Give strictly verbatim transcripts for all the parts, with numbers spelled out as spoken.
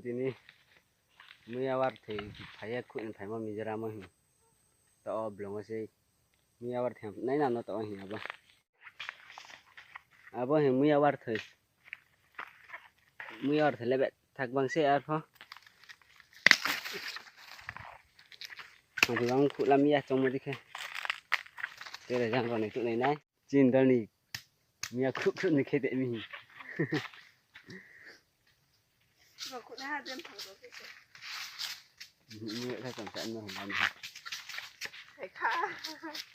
Tini muya warthoi phai ye khuh ni phaimo Mizoram wo hing. Taoh wo blung wo sei muya warthoi nai nang no taoh wo hing abo. Abo hing muya warthoi. Muya warthoi le bethak bang se arpho. Ang bang khuh lam ya chongmo di khe. Tere jang rao ni tuh nai nai. Chin dol ni muya khuh khuh ni khe de mi. Muya kha chang sa no hing ani.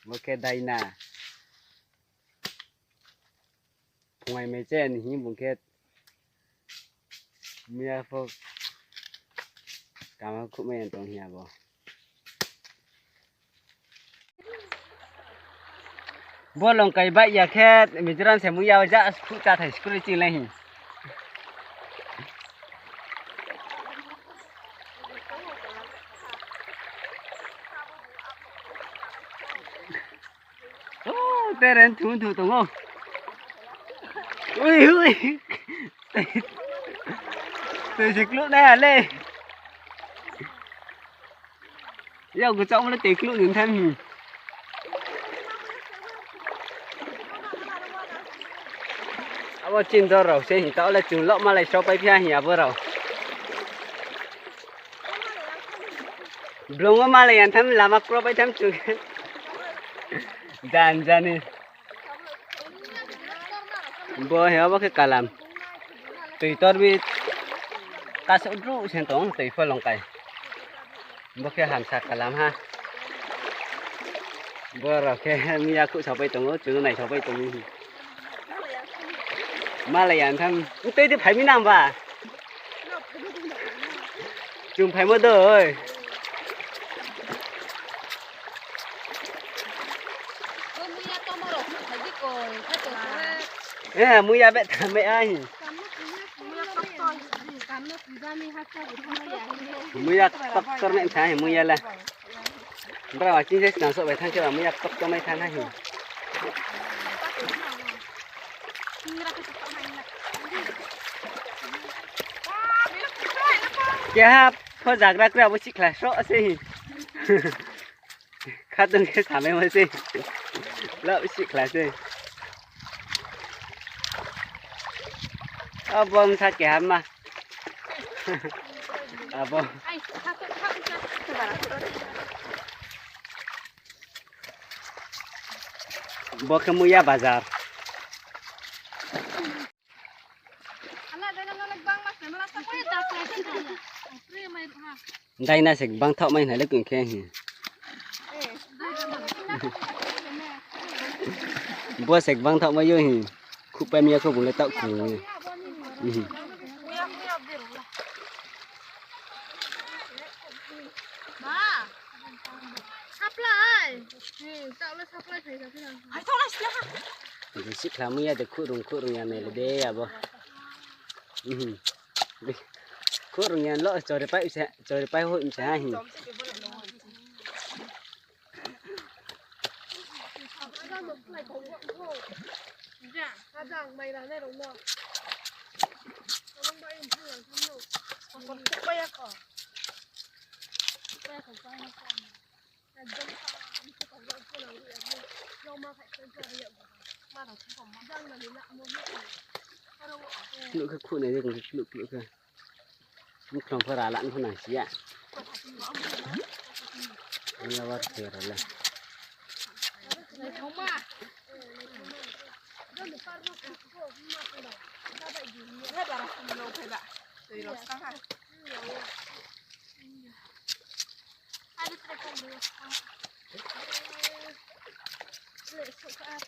Bo khe daina. Phungai mai che ni hing bung khe. Muya pho kama khuhmai ya tong hing abo. Bo longkai baih ya khe Mizoram se muya ja khuh chathai school ching lai hing. O, teren thum thum tong ou. Ui, ui. Tei se kluh nai ha le. Yag chaohmo le tei kluh ni tham hing. Abo chini dol rao se hing taoh le chung loh malai saopai phi ha hing abo rao. Blung wo malai ya tham lama kro pai tham chung. Jan jani. Bo he abo khe kalam. Tui tor bi kasoh druh se tong tui pho longkai. Bo khe hamsa kalam ha. Bo rao khe muya khuh saopai tong ou, chung no nai saopai tong ou. Malai ya tham. Tui di phai mi nang ba. Chung phaimo doi. Eh, muya bethak mai ahi. Muya toktor mai tha hi muya le. Bra wa ching se snam soh bai thanng khe ba muya toktor mai tha na hi. Keha pho zagra kra bo sikhla sroh se hi. Khatung khe samaimo se. Lo sikhla se. Abo bsa keha ma. Abo. Bo khe muya bazar. Daina se gbang thaoh mai nai le khe hi. Bo se gbang thaoh mai yo hi. Khuhpai mi ya kho bung le taoh khe. Sikhla muya de khuh rung khuh rung ya nai le de abo. Khuh rung ya lo chori pai se chori pai hoih se ha hi. Kluh khe khuh nai de kong khe kluh kluh khe. Mkhlong pho rala pho nang si ya. Ni abar khe rala.